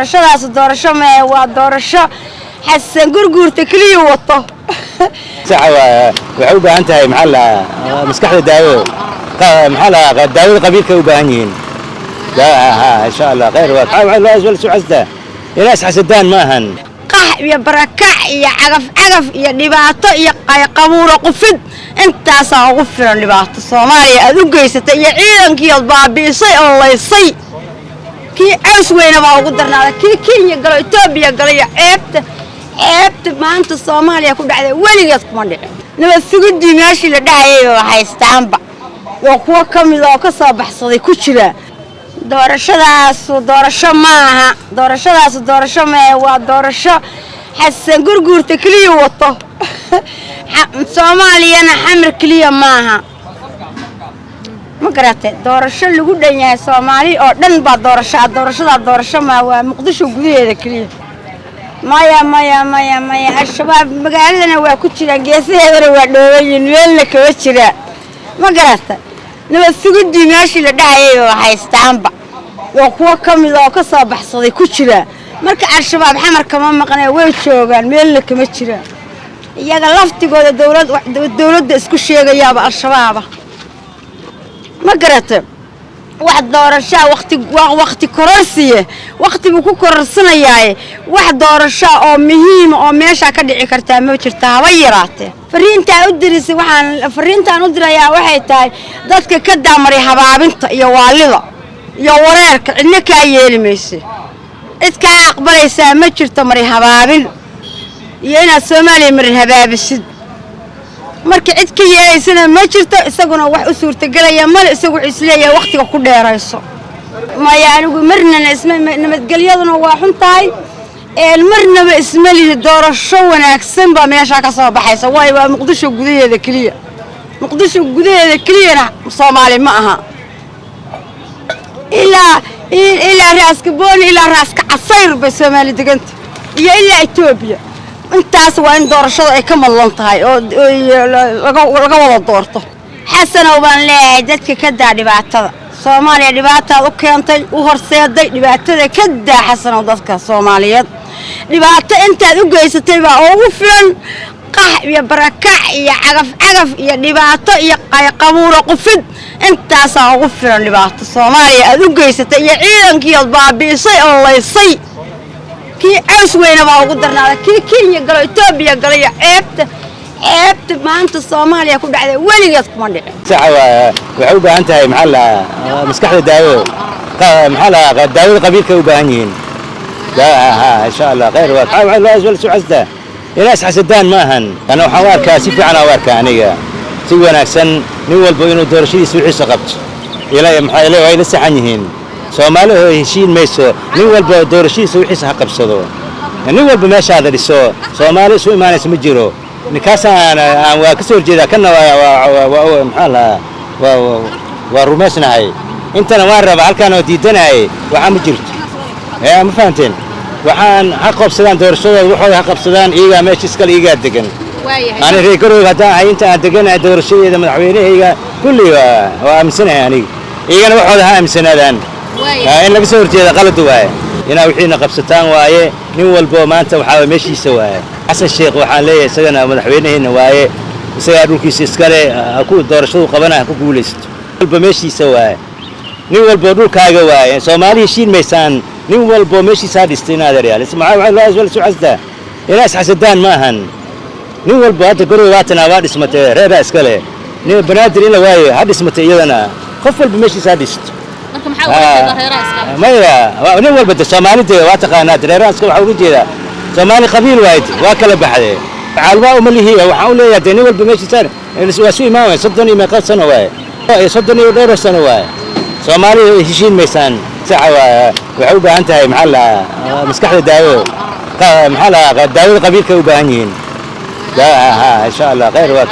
Doorashadaas doorasho mee? Waa doorasho Xasan Gurguurta keliya wato. Sax, waxay u baahan tahay, maxaa la, maskaxda daawo, maxaa la, daawada qabiilka u baahan yihiin. Ha, insha Allah khayr. Waa loo soo xasdaa inaas xasadaan ma ahan. Qax iyo barakac iyo cagaf cagaf iyo dhibaato iyo qabuuro qufid, intaasaa ugu filan dhibaato Soomaaliya aad u geysatay iyo ciidankii ood baabi'isay oo laysay. Kii Caws Weyne baa ugu darnaaday, kii Kenya galo, Etoobiya galay. Iyo ceebta, ceebta maanta Soomaaliya ku dhacday weligeed kuma dhicin. Nabad sugidii meeshii la dhahayayba haystaanba, waa kuwo ka mid oo ka soo baxsaday ku jira. Doorashadaasu doorasho maaha, doorashadaasu doorasho mee? Waa doorasho Xasan Gurguurta keliya wato. Soomaaliyana Xamar keliya maaha, ma garatay? Doorasho lagu dhan yahay Soomaali oo dhan baa doorasho ah. Doorashadaa doorasho maa? Waa Muqdisho gudaheeda keliya. Maya, maya, maya, maya. Al-Shabaab magaaladana waa ku jiraan, geesaheedana waa dhoobayiin, meelna kama jiraan, ma garata? Nabad sugidii meeshii la dhahayayba haystaanba, waa kuwo ka mid oo ka soo baxsaday ku jira. Marka Al-Shabaab Xamar kama maqnee, way joogaan, meelna kama jiraan. Iyaga laftigooda dowlad, dowladda isku sheegayaaba Al-Shabaaba, ma garata? Wax doorashaa waqti waa waqti kororsiye, waqti buu ku kororsanayaaye. Wax doorashaa oo muhiima oo meeshaa ka dhici kartaa ma jirta, haba yaraatee. Fariintaa u dirisay, waxaan fariintaan u dirayaa waxay tahay: dadka ka daamaray habaabinta iyo waalida iyo wareerka. Cidna kaa yeeli mayse, cid kaa aqbalaysaa ma jirto maray habaabin iyo inaad Soomaaliya marin habaabisid. Marka cid ka yeelaysana ma jirto, isaguna wax u suurtagelaya male. Isagu wuxuu isleeyahay wakhtiga ku dheerayso. Maya, anigu marnana isma, nabadgelyaduna waa xun tahay, marnaba isma lihi doorasho wanaagsan baa meeshaa ka soo baxaysa. Waayo, waa Muqdisho gudaheeda keliya. Muqdisho gudaheeda keliyana Soomaali ma aha. Ilaa Raaska Booni ilaa Raaska Casayr bay Soomaali deganta iyo ilaa Etoobiya. Intaas waa in doorashada ay ka madlan tahay oo laga wada doorto. Xasanow baan leeyahay, dadka ka daa dhibaatada. Soomaaliya dhibaataad u keentay, u horseeday dhibaatada. Ka daa, Xasanow, dadka Soomaaliyeed dhibaato intaad u geysatay baa ugu filan. Qax iyo barakac iyo cagaf cagaf iyo dhibaato iyo qabuuro qufid, intaasaa ugu filan dhibaato Soomaaliya aad u geysatay iyo ciidankii ood baabi'isay oo laysay. Kii Caws Weyne baa ugu darnaaday, kii Kenya galo, Etoobiya galay. Iyo ceebta, ceebta maanta Soomaaliya ku dhacday weligeed kuma dhicin. Sax, waxay u baahan tahay, maxaa la, maskaxda daawo, maxaa la, daawada qabiilka u baahan yihiin. Ha, insha Allah khayr. Waa loo soo xasdaa inaas xasadaan ma ahan. Ana waxaan u arkaa si fiican aan u arkaa aniga, si wanaagsan, nin walba inuu doorashadiisa wixiisa qabto. Ila maxaa ila way la saxan yihiin. Soomaali oo heshiin mayso. Nin walba doorashadiisa wixiisa ha qabsado, nin walba meeshaada dhiso. Soomaali isu imaanaysa ma jiro. Ninkaasaan aan waa ka soo horjeedaa, kana waa maxaa la, waa rumaysnahay. Intana waan rabaa, halkaan oo diidanahay. Waxaa ma jirto, ma fahanteen? Waxaan ha qabsadaan doorashadooda, waxooda ha qabsadaan. Iyagaa meesha iskale, iyagaa degan. Ani reer Garoowe haddaan ahay, inta aan deganahay, doorashadeeda madaxweynahayga kulli waa aaminsanahay aniga. Iyagana waxooda ha aaminsanaadaan. In laga soo horjeeda qalad waaye, inaa wixiina qabsataan waaye. Nin walbo maanta waxaa meeshiisa waaye. Xasan Sheekh waxaan leeyahay, isagana madaxweynaheena waaye, isagaa dhulkiisa iskale, ha ku doorashadu qabana, ha ku guulaysto. Walba meeshiisa waaye, nin walbo dhulkaaga waaye. Soomaali heshiin maysaan. Nin walbo meeshiisa ha dhistay. Inaad yaal maxaa loo soo xasdaa? Inaas xasadaan ma ahan. Nin walbo hadda guriga waatana waa dhismatay, reeraa iskale. Nin Banaadir in la waayo ha dhismatay iyadana. Qof walba meeshiisa ha dhisto. Maya, nin walba de Soomaalida waa taqaanaa. Reeraha iska waxaa uga jeedaa Soomaali qabiil waaye, waa kala baxdee. Caalwaa uma lihi, waxaan u leeyahay dee nin walba meeshiisa waa su imaan waay. 30 iyo meeqa sano waaye? 30 iyo dhowr sano waaye. Soomaali heshiin maysaan. Saxa, waa waxay u baahan tahay, maxaa la, maskaxda daawo, maxaa la, daawada qabiilka u baahan yihiin. Ha, insha Allah khayr. Waa